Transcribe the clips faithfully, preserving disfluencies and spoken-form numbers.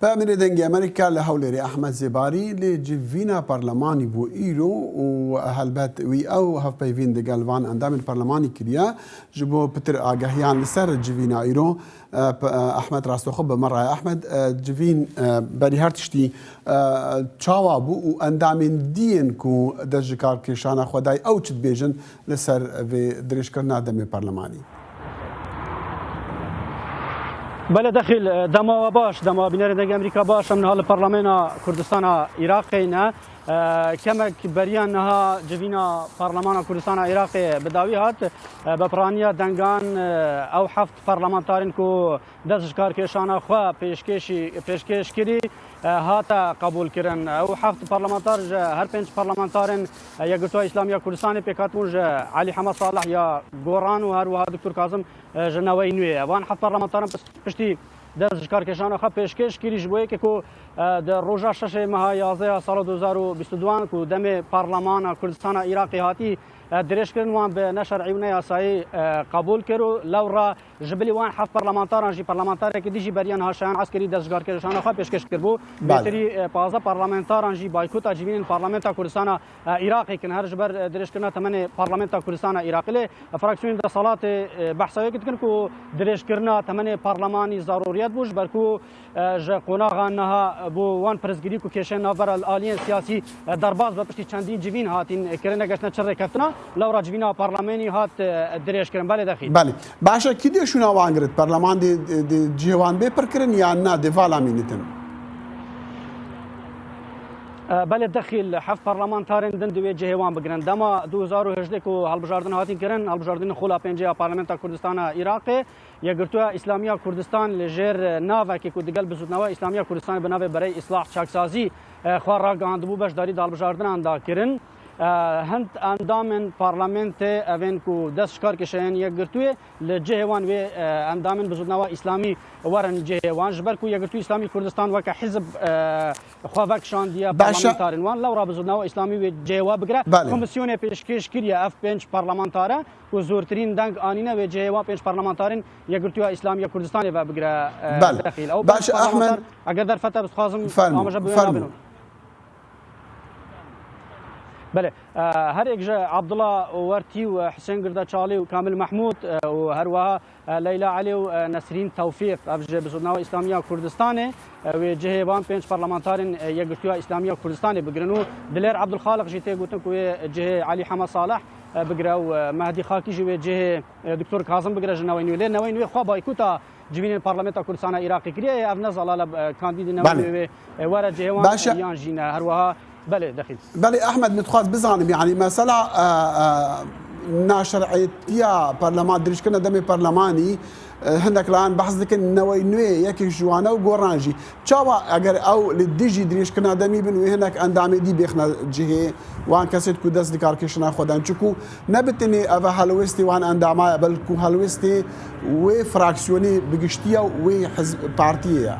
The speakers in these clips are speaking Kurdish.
Peyamnêrê Dengê Amerîka li Hewlêrê Ehmed Zêbarî lê civîna parlemanî bû îro û helbet wî ew hevpeyvîn digel van endamên parlemanî kiriye. Ji bo pitir agahiyan li ser civîna îro, e, p-, e, Ehmed rastoxwe bi me re ye. Ehmed, e, civîn, e, berî her tiştî, e, çawa bû û endamên diyên ku dest ji kar kêşana xwe dayî ew çi dibêjin li ser vê dirêjkirina demê parlemanî? Belê Dexîl, dema we baş, dema bînerê Dengê Amerîka baş, em niha li Parlamena Kurdistana Iraqê ne. E, kemek beriya niha civîna Parlemana Kurdistana Iraqê bi dawî hat. E, bi piraniya dengan, e, ew heft parlamentarên ku dest ji karkêşana xwe pêşkêşî, pêşkêş kirî, e, hate qebûlkirin. Ew heft parlamentar ji her pênc parlamentarên, e, Yekgirtiya Îslamiya Kurdistanê pêk hatibûn, ji Elî Hema Salih ya Goran û her wiha Doktor Kazim, e, ji Newey Nûyê ye. Van heft parlamentaran pis-, piştî dest ji karkêşana xwe pêşkêş kirî, ji bo yekê ku, e, di roja şeşê meha yazdeh ya sala du hezar û bîst û du ku demê Parlemana Kurdistana Iraqê hatî, e, dirêjkirin, wan bi neşer'î û neyasayî, e, qebûl kir û lewra ji bilî wan heft parlamentaran jî parlamentarekî dî jî beriya niha Şayan Eskerî dest ji karkêşana xwe pêşkêş kiribû. Belê. Bêtirî, e, pazdeh parlamentaran jî baykota civînên Parlamenta Kurdistana, e, Iraqê kin, her ji ber, e, dirêjkirina temenê Parlamenta Kurdistana Iraqê. Lê, e, fraksiyonên deselatê, e, behsa wê dikin ku dirêjkirina temenê parlemanî zarûriyet bû, ji ber ku e, ji qonaxa niha bo wan pirsgirîk û kêşeyên navbera li aliyên siyasî, e, derbas be, piştî çendîn civîn hatîn, e, kirin, negeştine çi rêkeftina, lewra civîna parlemenî hat, e, dirêjkirin. Belê Dexîl. Belê. Baş e, kî dê şûna wan girit? Parleman dê, dê, dê cihê wan bê pirkirin yan na, dê vala mînitin? E, belê Dexîl, heft parlamentarên din divê cihê wan bigirin. Dema du hezar û hejdeh ku hilbijardin hatîn kirin, hilbijardinên Xola Pêncê ya Parlamenta Kurdistana Iraqê, Yekgirtiya Îslamiya Kurdistan li jêr navekê ku digel Bizûtnawa Îslamiya Kurdistanê bi navê Berey Îslah Çaksazî, e, xwe ragihandibû, beşdarî di hilbijardinan de kirin. E, hind endamên parlamentê, evên ku dest ji kar kêşeyên Yekgirtiyê, li cihê wan wê, e, endamên Bizûtnawa Îslamî werin cihê wan. Ji ber ku Yekgirtiya Îslamî Kurdistan weke hizb, e, xwe vekişandiye Baş e. parlamentarên wan, lewra Bizûtnawa Îslamî wê cihê we bigire. Belê. Komîsyonê pêşkêş kiriye ev pênc parlamentare. Ku zûrtirîn deng anîne wê cihê wan pênc parlamentarên Yekgirtiya Îslamî ya Kurdistanê ve bigire, e, Belê. Dexîl. Ew Baş pênc e, parlamentar, Ehmed. Eger derfet e, dixwazim Fermo, amaje bi wê fermo. nabînim. Belê. E, her êk ji Abdullah Wertî û Husên Girda Çalî û Kamil Mehmûd, e, û her wiha, e, Leyla Elî û, e, Nesrîn Tewfîq, ev ji Bizûtnawa Îslamî ya Kurdistanê, e, wê cihê van pênc parlamentarên, e, Yekgirtiya Îslamî ya Kurdistanê bigirin û Dilêr Ebdulxaliq jî tê gotin ku wê cihê Elî Hema Salih e, bigire û, e, Mehdî Xakî jî wê cihê, e, Doktor Kazim bigire ji Newey Nûyê. Lê Newey Nûyê xwe baykota civînên Parlamenta Kurdistana Iraqê kiriye. Ev ne zelal e, e, kandîdê Newey Belê. Nûyê wê, e, were cihê wan, Baş e. e, yan jî ne. Her wiha, belê, Dexîl. Belê, Ehmed, min dixwast bizanim, yanî mesela, e, e, naşer'iyetiya parleman, dirêjkirina demê parlemanî, e, hinek layan behs dikin, Newey Nûyê yekek ji wan e û Goran jî. Çawa eger ew li dijî dirêjkirina demî bin, wê hinek endamê dî bêxine cihê wan kesên ku dest di karkêşina xwe dan? Çiku ne bi tenê ev e helwestê wan endama ye, belku helwestê wê fraksiyonê bi giştî ye û wê hizb, partiyê ye.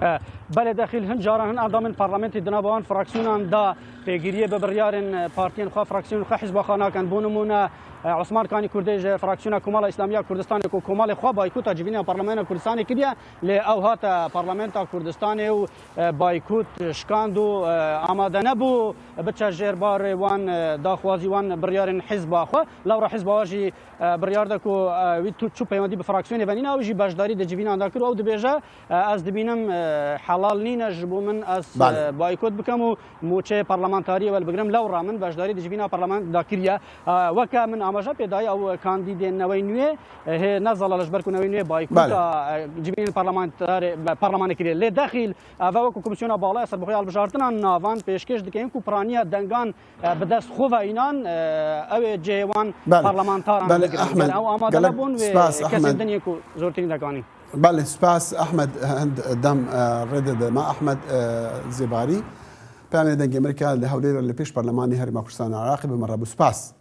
E, belê Dexîl, hin caran hin endamên parlamentê di nava wan fraksiyonan de pêgiriyê bi biryarên, e, partiyên xwe, fraksiyonên xwe, hizba xwe nakin. Bo nimûne, e, Osman Kanî Kurdê ji fraksiyona Komala Îslamiya Kurdistanê ku komalê xwe baykota civîna Parlamentoya Kurdistanê kiriye, lê ew hate Parlamentoya Kurdistanê û, e, baykot şikand û, e, amade nebû biçe jêr barê wan, e, daxwazî wan, biryarên hizba xwe. Lewra hizba xwe jî, e, biryar de ku, e, wî tu çû peywendî bi fraksiyonê ve nîne, ew jî beşdarî di civînan de kir û ew dibêje, e, ez dibînim, e, helal nîne ji bo min ez, Belê. e, baykot bikim û mûçeyê parlamentariyê welbigirim. Lewra min beşdarî di civîna parlamentoya de kiriye. E, weke min amaje pê dayî, ew kandîdên Newey Nûyê, e, hê ne zelal e, ji ber ku Newey Nûyê baykota, Belê. e, civînên parlamentarê, parlamenê kiriye. Lê Dexîl, ev e wekî Komîsyona Bala ya Serbixwe ya Hilbijartinan Navan pêşkêş dike yên ku piraniya dengan, e, bi dest xwe ve înan, e, ew ê cihê wan Belê. parlamentaran Belê, bigire. Ehmed, Ew amade gelek nebûn wê spas, kesên Ehmed. din yên ku zûrtirîn dekanî. Belê, spas, Ehmed, hind dem, e, rê dide me. Ehmed, e, Zêbarî, Peyamê Dengê Amerîka li Hewlêrê li pêş Parlemanê Herêma Kurdistana Iraqê bi me re bû. Spas.